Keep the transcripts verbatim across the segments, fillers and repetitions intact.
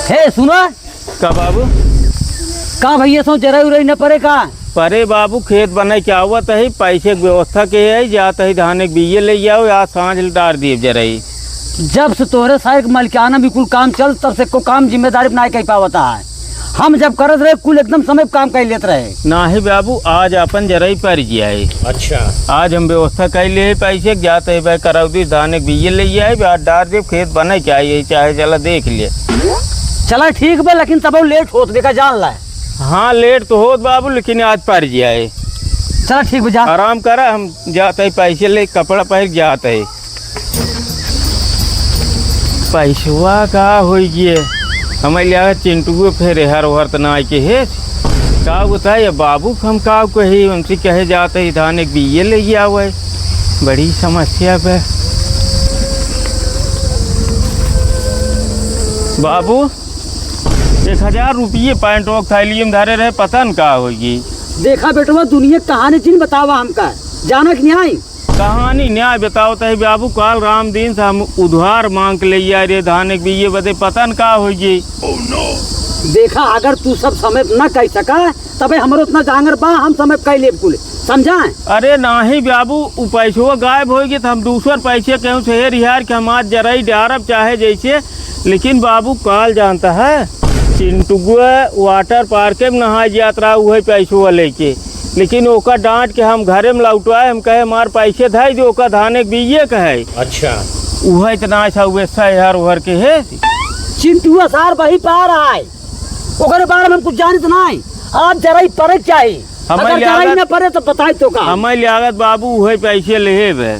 हे, सुनो। का बाबू? का भइया सो जरई उरई न परे का? परे बाबू, खेत बनाइ के आवत ही, पैसे के व्यवस्था के है, जात ही धाने के बिये ले आओ, आज साँझ ले डार दिए जरई। जब से तोहरे सारे के मलिकाना में कुल काम चल, तब से को काम जिम्मेदारी पे नाहीं कइ पावत है। हम जब करत रहे, कुल एकदम समय पे काम कइ लेत रहे। नाहीं बाबू, आज अपन जरई पर जिया है। अच्छा। आज हम व्यवस्था कइ ले पैसे के, जात ही भाई करौदी धाने के बिये ले आए, आज डार दे, खेत बनाइ के आई है, चाहे चला देख ले। चला ठीक बा, लेकिन तब लेट होत, देखा जान ला। हाँ, लेट तो होत बाबू, लेकिन आज पर जिया है। चला ठीक बा, जा। आराम करा, हम जात ही पैसे ले, कपड़ा पहिर जात ही। पैसवा का होइ गे? हमें लिया चिंटुओ फेरे हर ओहर त ना आइके हे। का बताई, अब बाबू क हम का कही, उनसे कहे जात ही धाने के बिये ले आवे। बड़ी समस्या बे। बाबू, एक हजार रुपिये पैंटवा के थैली में धरे रहे, पता न का होइ गे। देखा बेटवा, दुनिया क कहानी जिन बतावा हमका, जाना कि नाहीं? कहानी न्याय बताओ तही बाबू, काल राम दिन से हम उधार मांग के ले आए रे धाने के बिये बदे, पता न का होइ गे। देखा, अगर तू सब समय न कइ सका, तबे हमरो उतना जांगर बा, हम समय कइ लेब कुल, समझा? अरे नाहीं बाबू, उ पैसवा गायब होइ गे त हम दूसर पैसे केहू से हेर हियार के हम आज जरई डारब चाहे जैसे, लेकिन बाबू काल जानता है, चिंटुआ water park में नहाए जात रहा उहे पैसवा लेके, लेकिन ओका डांट के हम घरे में लौटवाए, हम कहे, "हमार पैसे धइ दे, ओका धाने के बिये कहे।" अच्छा। उहे इतना ऐसा उहे सह हर ओहर के है। चिंटुआ सार वही पार आए, ओकरे बारे में हम कुछ जानित नाहीं। आज जरई परे के चाही, हमें अगर जरई लागत, न परे तो बताई तो का? हमें लागत बाबू उहे पैसे लेहे बे।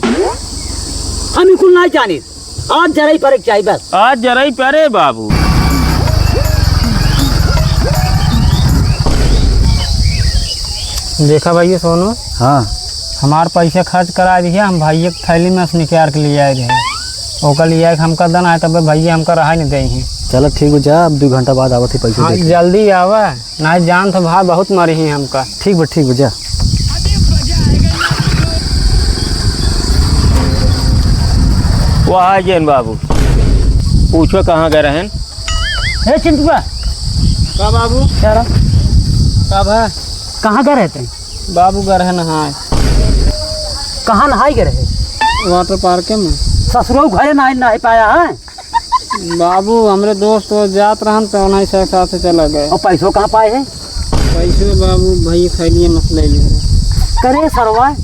हम ई कुल नाहीं जानित। आज जरई परे के चाही बस। आज जरई परे बाबू। देखा भइया सोनू, हाँ। हमार पैसा खर्च करा दिया, हम भइया के थैली में से निकाल के ले आए रहे। ओकर ले आए के हमका दन आए, तब भइया हमका रहा नहीं दे हैं। चलो ठीक बा, जा, अब दू घंटा बाद आवत ही पैसा हाँ, दे के। जल्दी आवा। नाहीं जान तो भाई बहुत मारी ही हमका। ठीक बा, ठीक बा, जा। वो आ गए बाबू, पूछो कहाँ गए रहन? ए चिंटुआ। का बाबू? क्या रहा? का भा? कहाँ गए रहते? बाबू गए रहे नहाए। कहाँ नहाए गए रहे? Water park में। ससुरो घरे नहाए, नहाए पाया है? बाबू, हमरे दोस्त वो जात रहन, तो उन्हीं से साथ चला गए। और पैसो कहाँ पाए हैं? पैसो बाबू, भाई खैलिए मत ले लिए। करे सरवा,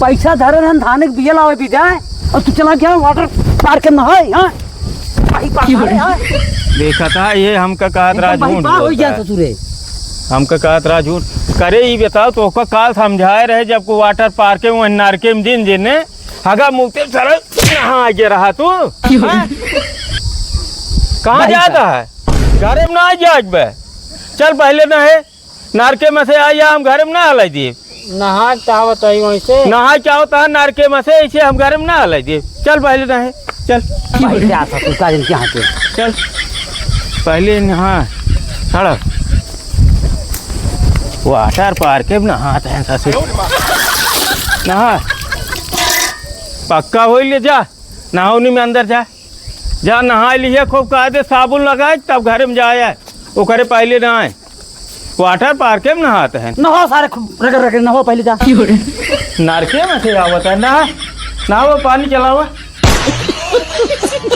पैसा धरे रहन, धाने के बिया लावे भी जाए, और तू चला गया water park में नहाए, हाँ? भाई, पागल है, हाँ? देखा था, ये हमका कहत रहा एकदम भाई झूठ बा हो बोलता गया है। ससुरे। हमका कहत रहा झूठ। करे, ई बताओ, तो ओका काल समझाए रहे, जब को water park में, वहीं नरके में दिन जेने, हगा मुते साला नहा के रहा तू? हैं? कहाँ भाई जाता साहब। है? घरे में ना जाए बे। चल पहले नहे, नरके में से आया, हम घरे में ना हलाई दिए। नहा के आवत ही वहीं से। नहा के आवत है नरके में से, इसे हम घरे में ना हलाई दिए। चल पहले नहे, चल। भाई क्या था तू, का दिन क्या हाथे? चल, पहले नहा, खड़ा। Water park में नहात हैं ससुर। नहा। पक्का होइ ले जा। नहाओ नहीं में अंदर जा। जा नहाए लिहे खूब कायदे साबुन लगाए तब घरे में जाए। ओकरे पहले नहाए। Water park में नहात हैं। नहा सारे खूब रगड़ रगड़ नहा पहले जा। नरके में से आवत है। नहा। नहाओ पानी चलावा।